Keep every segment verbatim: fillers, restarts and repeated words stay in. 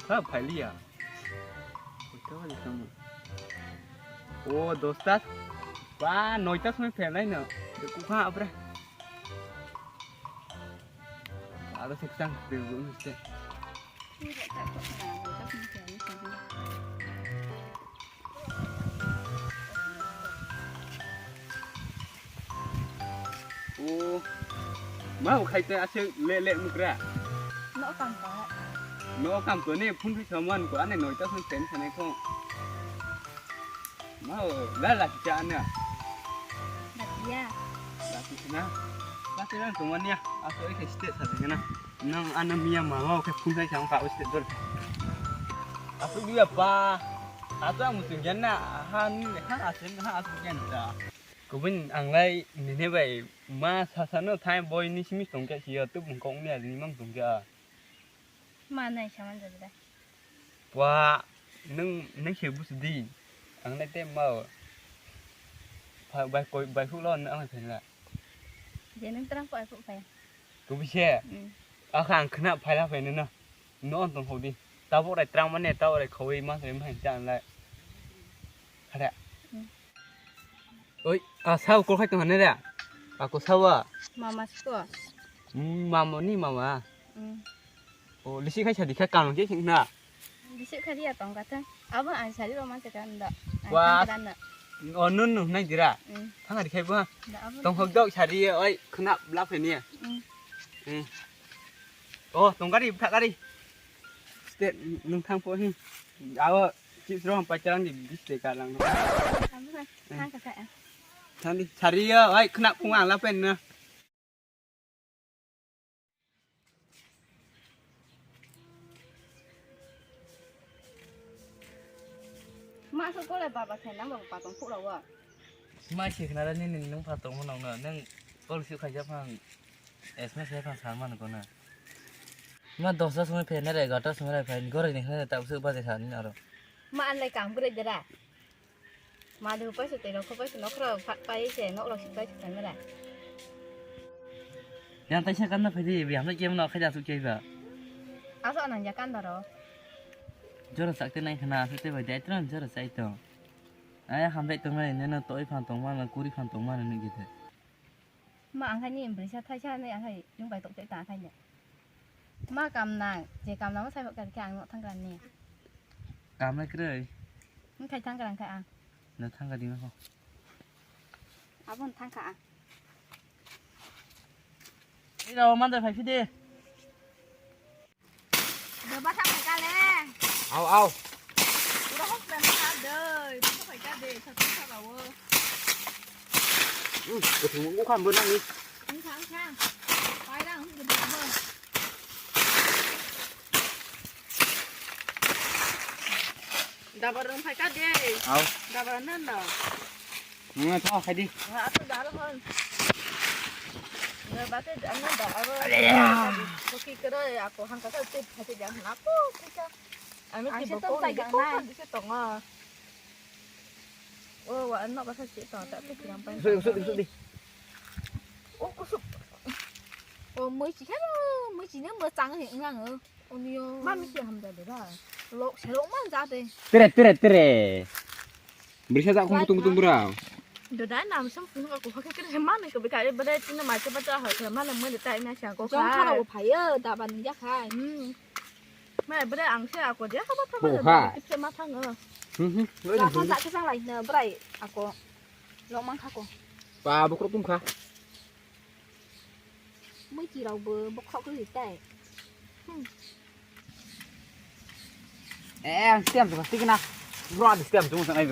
Ha, phailiya. Koita baje tamo? O, dosta. Ba, noita somoi phailai no. Kukha abra. Aro seksang, de bu niste. O, ma o khai te aswk le le mukra. No kam to. No kam to ni phun phi saman ko ane noita phun sen sanai ko. Ma o la la cha ana. Batia. Lati sana. Lati na to mania. Aso ek state sa de na. Nang ana miya mama oke phun sai sang ka uste dor. Asu dia pa. Atu ang mutung gen na. Ha ni ha asen ha asu gen ta. Kubun ang lai nini bai ma sasano thai boy ni simi tongkhe siya tu bungkong ni ajini mang tongkhe a. Ma nai saman jajada. Wa nung nung se bus di. Ang lai te ma. Bai koi bai hu lo ang lai phen la. Je nung terang koi hu phai. Kubise. Hmm. Akha ang khna phaila phaino no. No tong hodi. Tabuk rai trang mane tabuk rai khawi ma sai ma cha lai. Hada. Hmm. Oi, a sao kol khai tong hane da. Ako sao. Mama sko. Hmm, mama ni mama. Hmm. O lisi khai sadi kha kang ke sing na. Bisik kha dia tong kha thang. Abo ang sari roma se kan da. Wa. O nun nun nai dira. Hmm. Thang ari khai bo. Da abo. Tong hok dok sari oi khna bla phe ni. Hmm. Hmm. O tong gari btha gari. Ste nung thang po hin. Abo chips ro hampai charang di bis te ka lang. Abo thang kha kha. Thang di sari oi khna phung ang la pen na. Ma so kole baba khe nang baba patong phuk rawa. Ma si khna ra nini nung patong mo nang na nang kol si khaja phang S M S hai phang san man ko na. Ma dos ta sumai phe na re egar ta sumai rai phai gore ni khna ta usuk baje sa ni aro. Ma an lai kam gre dera. Madu paisa tei rok paisa nokra phat pai se nok rok si paisa tang mera. Yang taisa kanna phaidi bi hamle kem no khaja su kei ba. Asa nang ya kan daro. Jora sakte nai khana asute bai dai tran jora sai to. Ay hamle tong nai neno toi phan tong mana kuri phan tong mana ni gite. Ma ang khai ni brisa thaisa ni ang khai yung bai tok tei ta khai ni. Ma kam nang, je kam nang sai kar khe ang no thang kar ni. Kam nai kroi. Ang khai thang kar ang khai ang. No thang kar di ma ho. Abon thang kha ang. Ira o mandar phai phide. Doba thang khai kale. Au, au. Ura hok pen kha dei, doba khai kha dei, sa tu sa ba wo. Hmm, ko thung ko kham bo nang ni. Ang kha, ang kha. Pai ra, ang kha bo. Dabar rong phai ka de. Au. Dabar nan da. Nang tho khai di. Nga atu dal hon. Nga bate ang da aro. Aleya. Koki kere ako hangka sa tip hati jam na ko kisa. Ami ti bokong ni ko kan dise tonga. O wa anno ka sa si tonga ta tu kirang pai. Usuk, usuk, usuk di. O kusuk. O moi si kan moi si ne mo chang he ngang. Oniyo. Mami si hamda de ba. Lok serok man ja de. Tere, tere, tere. Brisa ja khong kutung kutung bra. Dodai nam sam phung ko ko ke ke man ko bika e bade tin ma che ba ta ha ma na mo de tai na sa ko. Jong kha ro phayo da ban ja khai. Hmm. Ma bade ang se ako de ha ba tha ba. Ko ha. Tip se ma thang. Hmm hmm. Loi la ni. Sa sa ke sang lai na brai ako. Lok mang kha ko. Pa bukrok tum kha. Mui tirok bo bokhok khe tai. Hmm. Eh, stem tu pasti kena. Bro, ada stem tu musan ai.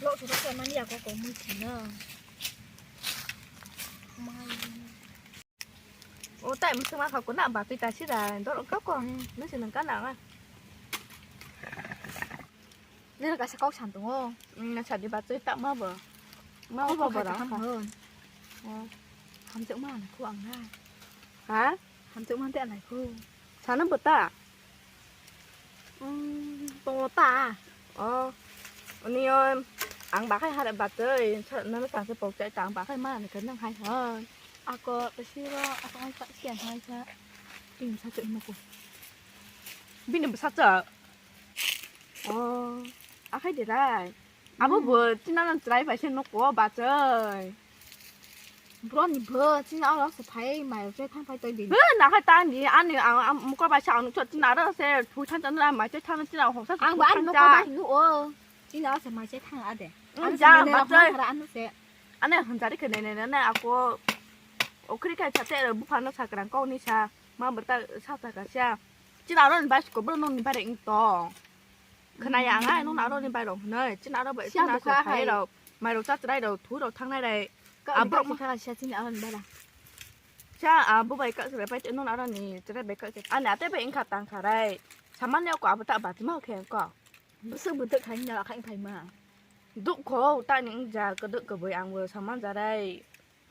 Lok tu tak mani aku kau mui tina. Mai. O tai musan ma kau kena batu tasi dah. Dor kau kau. Hmm. Musan nang kana lah. Nini kaisa kok san tongo. Nini sadi bachoi tamo bo. Ma kok bo bo kaisa rang kha. Hamjakma nai khu ang na. Ha? Hamjakma de nai khu. Sana bo ta? Tongo ta. O. Oni o ang bakhai hare bachoi. Nana tangse pok chai tang bakhai ma nai khe nang hai hon. Ako siro ako ang sa sian hai sa. Ing sa choi ma ko. Bini bwsajwk. Oh, akhai de rai. Abo bo chini ano chwrai bai se nuko bachai. Bro ni bo chini ano se phai mai se thang phai toi di. Bo na khai tang di ani ang mukor bai sa ang chini aro se thui thang chini mai se thang chini hoksa. Ang bo ani mukor bai nu o. Chini aro se mai se thang ade. Ang ja bachai. Ani hwnjari khe nene nene ako okhri khai chate buphano sakrang kok ni sa ma bwta sa sa ka sia. Chini aro ni bai sko bro nong ni bare ing tong. Khna ya ngai nong aro ni bai rong hnai. Chini aro bai chini aro phai rok mai rok chat rai rok thu rok thang nai rai. Abrok ma kha sia chini aro ni bara. Cha abu bai ka sre pai nong aro ni chre bai ka ani ate bai ing kha tang kha rai. Saman ya ko abu ta ba ti ma khe ko. Bwswk bwdwk khai nw khai phai ma. Duk kho tani wng ja kwdwk kwbwi ang bo saman jarai.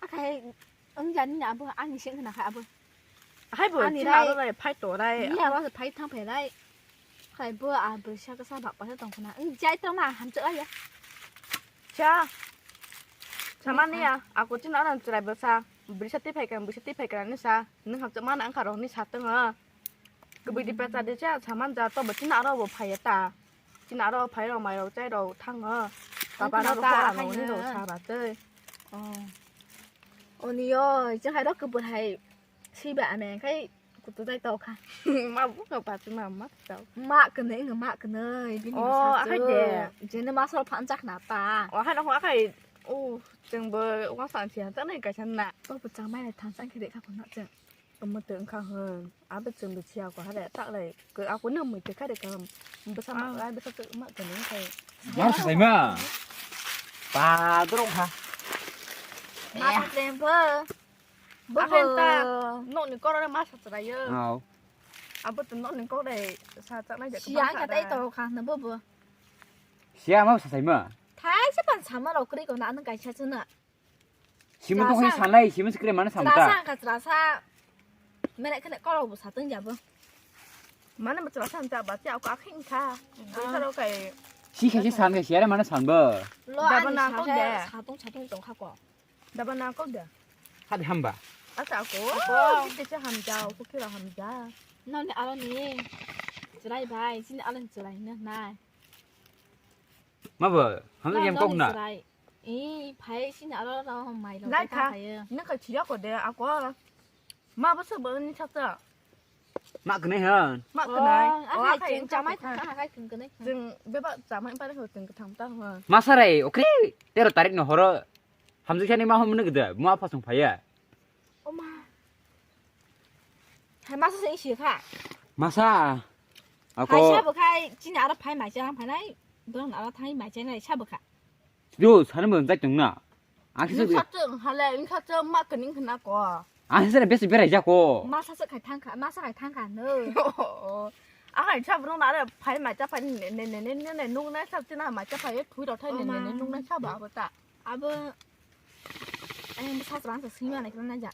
Akhai wng jani ni abo ani seng khna kha abo. Hai bo ani chini rai aro rai phai to rai. Ni abo phai thang phai rai. Khai bo a bwsa kasa bak pasa tong khna. Wng jai to ma ham chok ya. Cha. Saman ni ya ako chini aro chwrai bwsa. Bwsa ti phai kan bwsa ti phai kan ni sa. Nung ham chok ma na ang kha rok ni sa tong. Kwbwi di pecha di cha saman ja to bo chini aro bo phaiya ta. Chini aro phai rok mai rok chai rok thango. Papa no rok ano ni rok sa ba tei. Oh. Oni yo, je hai rok kwbwi hai si ba ame khai kutu dai to kha. Ma bu ka pa tu ma ma ta. Ma kene inga ma kene bini. Oh, hai de. Je ne ma so phan chak na ta. Oh, hai no khai. Oh, jeng bo wa san sia ta nai ka san na. To bo chang mai le than chang khe de kha ko na chang. Omo tong kha hwn. Abo chwng bo siya ko hare tak lai. Ako no mui te kare ka. Bwsa ma lai bwsa chwng ma tong khai. Mar sa ma. Pa drong ha. Ma sa tempo. Bo akhai ta nok ni koro ma sa chra yo. Au. Abo to nok ni koro sa chra lai. Siya ka tai to kha na bo bo. Siya ma sa ma. Thai se pan sama rok kri ko na nang kaisa chuna. Simo tong hai sanlai, simo sikre mana samta. Chwlasa wngkha chwlasa. Mene khene kolok bo satong jabo. Mane bo chwlasa wngkha ba te ako akhe wngkha. Bwsarok kai. Si khe si san khe si are mana sanbo. Lo ani sate satong satong tongkha ko. Daba na kok de. Hadi hamba. Asa ako. Ako. Kisa hamja, ako kira hamja. Nani aroni. Chwrai bai, sini aroni chwrai na nai. Ma bo, hamjak yang kok na. Chwrai. Eh, phai sini aro ro mai lo. Lai kha. Nang kha chiya ko de ako. Ma bo se bo ni chakta. Ma kwnai han. Ma kwnai. Oh, akhai chwng chamai thang kha, akhai chwng kwnai. Chwng beba chamai pare ho chwng kthang ta ho. Ma sarai, okri, tero tarik no horo. Hamjak sani ma hom nang gda, ma phasung phaya. Oma. Hai masa se isi kha. Masa. Ako. Hai sabo khai chini aro phai mai chang phanai. Dong aro thai mai chang nai sabo kha. Yo, sana mo jai tong na. Ang kisa. Ni khatung hale, ni khatung ma kani khna ko. Ang kisa besi berai ja ko. Masa se khai thang kha, masa khai thang kha no. Akhai sabo no aro phai mai cha phai ne ne ne ne ne nung na sab china mai cha phai thui ro thai ne ne ne nung na sabo abo ta. Abo, ayang bwsa chwla se swima nai kwrwna ja.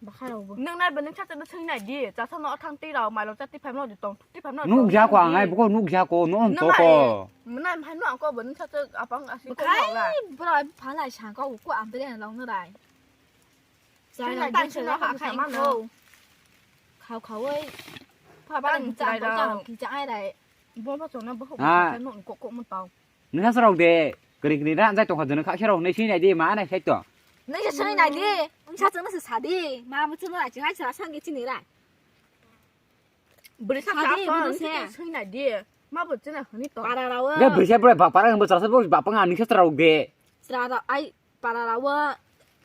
Bakha rok bo. Nung nai bwni chacha no swinai di. Chacha no thang twi rok, mai rok cha twi phai no di tong, twi phai no. Nuk ja ko ang ai, boko nuk ja ko, no on to ko. Mwnai hai no ang ko bwni chacha apang asi ko lai. Bwkhai bwroi phalai sa ko, ko ambre ang long no rai. Swinai di, swinai di, swinai di. Khau khau oi. Pha ba ni cha ko cha ki cha ai rai. Bo ba chona bo ko ko mo tau. Nungsa rok de, kering kering ra anjai tongkha jeno kha khe rok nei sini nai di ma nai sai to. Nungsa sini nai di, nungsa chwng nungsa sa di, ma mu chwng nai chwng hai chwng sang di chini ra. Bwrwi sa sa di, bwrwi sa sini nai di, ma bo chwng nai hwnwi to. Para rawo. Ga bwrwi sa bwrwi ba para bo chwla sa bo ba pang ani khe rok de. Chwla rok ai para rawo.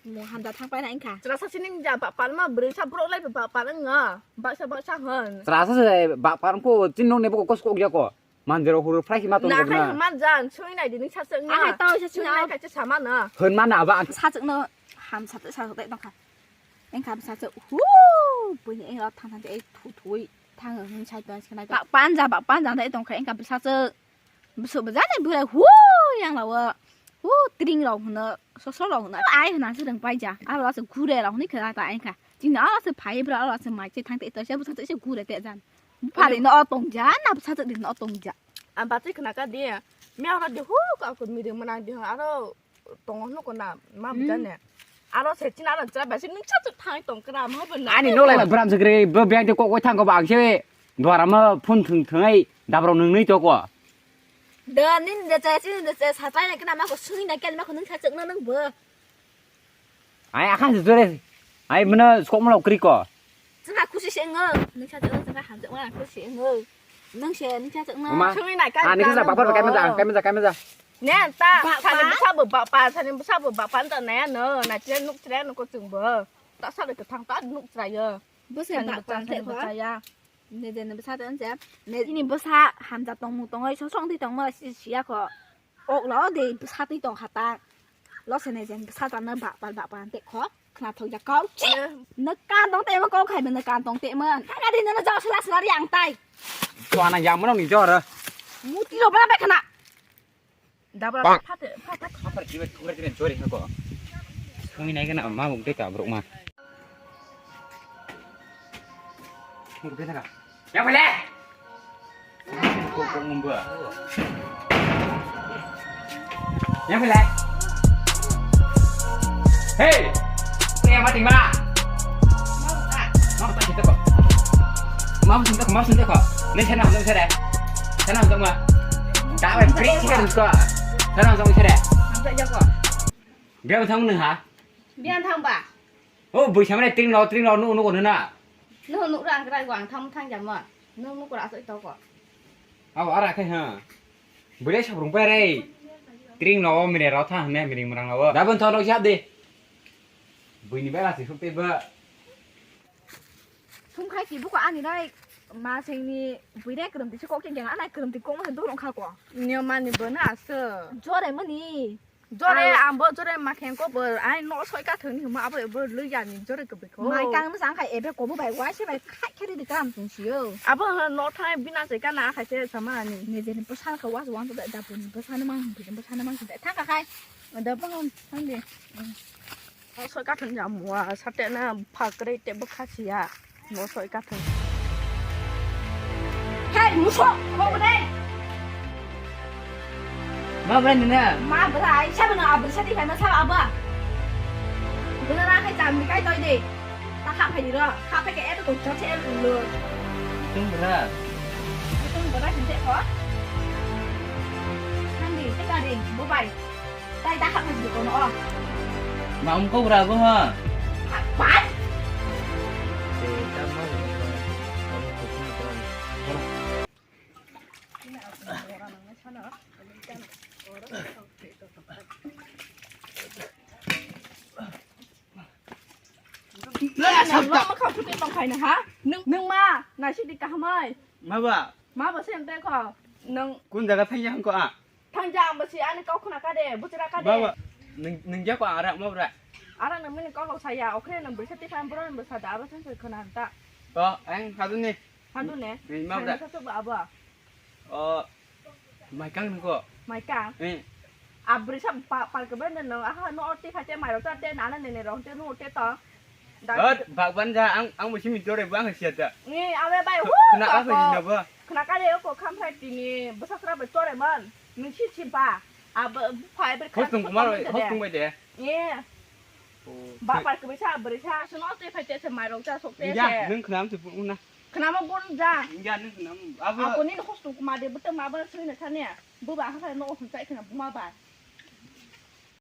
Mo hamda thang paina wngkha. Chwla sa sini ja ba palma bwrwi sa bwrwi lai ba pal wng. Ba sa ba sa hwn. Chwla sa se ba pal ko chin nong ne bo kos ko ya ko. Manjero huru fry ma tong na. Manjan sui nai dini sa se wng. Ang tau sa sui nai ka sama na. Hwn ma na ba. Sa chuk no ham sa sa dai tong kha. Wngkha sa chuk. Hu. Bini eng thang thang ei thu thui. Thang hwn sai to sini. Ba panja ba panja dai tong kha wngkha sa chuk. Bwswk bwjani bwrwi hu yang lawo. Hu tring rok hwno, sosro rok hwno. Ai hwna se rwng paija. Aro se gure rok hwnwi khwna ta engkha. Chini aro se phai bwrwi aro se mai che thang te to se bwsa se gure te jan. Buphari no o tongja, na bwsa se no o tongja. Ang bachai khwna ka di. Mi aro di hu ka ko mi rwng mwnang di aro tongo hwno ko na ma bwjani. Aro se chini aro chwla bai se nung sa thang tong kra ma bo na. Ani no lai bram se gre bo bang de ko ko thang ko bang se. Duara ma phone thung thungai dabra nung nui toko. Da nin da cha chin da cha satai na kana ma ko sui na kel ma ko nung sa chuk na nung bo. Ai, akha se jore. Ai, mena skok mala ukri ko. Chwngha khusi se wngo. Nungsa chwngno chwngha hamjakma khusi se wngo. Nung se nungsa chwngno. Mama. Songni nai ka. Ah, nungsa bakbar kai manja, kai manja, kai manja. Ne ta. Ba, sani ba. Bwsa bo ba pa, sani bwsa bo ba pa ta naya no. Na chire nuk chire nuk ko chwng bo. Ta sa le thang ta nuk chira yo. Bwsa sani ba bwsa, pa sani te bwsa ko. Ya. Ne je ne bwsa ta nje. Ne ini bwsa hamja tong mu tong oi so song di tong ma si si ya ko. Ok lo de bwsa twi tong kha ta. Lo se ne jen bwsa ta na ba pal ba pal te kho. Khna thok ya kau. Chi. Eh. Na kan tong te ma kau khai ba na kan tong te ma. Thang ga de na jao sala sala ri ang tai. Ko ana yang mano ni jor. Mu ti lo ba be khna. Dabra. Pang. Phat phat phat. Apa jiwa kurang kena jori ha ko. Kami naik kena ma buk de ka bruk ma. Buk de ka. Yang pele. Kok kok ngumba. Yang pele. Hei. Ni yang mati ma. Mau tak kita kok. Mau tak kita kok. Mau tak kita kok. Ni sana, ni sana. Sana untuk ma. Tak apa, beri sih kan kok. Sana untuk sana. Sampai aja kok. Dia mau tahu nih ha. Bian thang ba? Oh, bui samane tring lo, tring lo, nu, nu, nu na. Nu, nu rang rai wang thang thang jam ma. Nu, nu kura soi to ko. Aw, ara khai ha. Bui dai sabrung pai rai. Tring lo, mire ro thang ne, miring mrang lo. Da bon thon lo siap de. Bui ni bela si sup te ba. Thum khai ki buko ani rai. Ma seng ni bui dai krum ti kok keng keng, anai krum ti kok ma dong kha ko. Nyo mani bo na so. Jore mani. Jore, abo jore makheng ko bo, ai no soi ka thoni huma abo bo lui ya ni jore ko bikho. Mai kang masa ang khai ebe ko bo bai wai se bai khai kheri di kam tung sio. Abo no thai bina se ka na khai se sama ni. Ne je ni bwsa ka was wan da da bo ni bwsa na mang, bwsa na mang da thang ka khai. Da bo thang de. No soi ka thon ya mua sate na phakre te bo kha sia. Bo soi ka thung. Hei, muso, kok dai. Ma bra nina. Ma bra, ai sa bana abri sa di kai ma sa aba. Bana ra kai cham di kai toi de. Ta kha phai di ro, kha phai ke eto to cha che lo. Tung bra. Tung bra hin te ko. Nandi, te ka ding, bo bai. Tai ta kha phai di ko no. Ma um ko bra bo ha. Bai. Nang ma kha phuti tong khai na ha? Nung, nung ma, na si di kahamai. Ma ba? Ma ba se ang te kho. Nung kun jaga thang yang ko a? Thang ja ang ba si ani kau khuna ka de, buchra ka de. Ma ba, nung, nung ja ko ara ma bra. Ara nang mini kau lo saya, okre nang bri sa ti phan bro nang bri sa da ba sen khuna ta. O, ang hadu ni. Hadu ne? Ni ma bra. Sa ba aba. O, maikang nungko. Maikang? Eh. Abri sa pa, pal ke bende nung, aha, no ote khache mairo ta te nana nene rong te no ote to. Da. Ot, bak ban ja, ang, ang musi mi dore bang sia ta. Ni, ame bai, hu, kena apa ko. Ni na ba? Kena kare ko kham sai tini, bwsa sra ba chore man. Nung si si ba. Ab, phai ber. Hostung kumar, hostung bai de. Ni. Oh. Ba pal ke bwsa, bwsa, sino te phai te se mairo ta sok te se. Ya, nung kena am tu pun na. Kena mo gun ja. Ya, nung kena am. Abo. Ako ni hostung kumar de, betul ma ba sui na sania. Bu ba ha no hostung sai kena bu ma ba.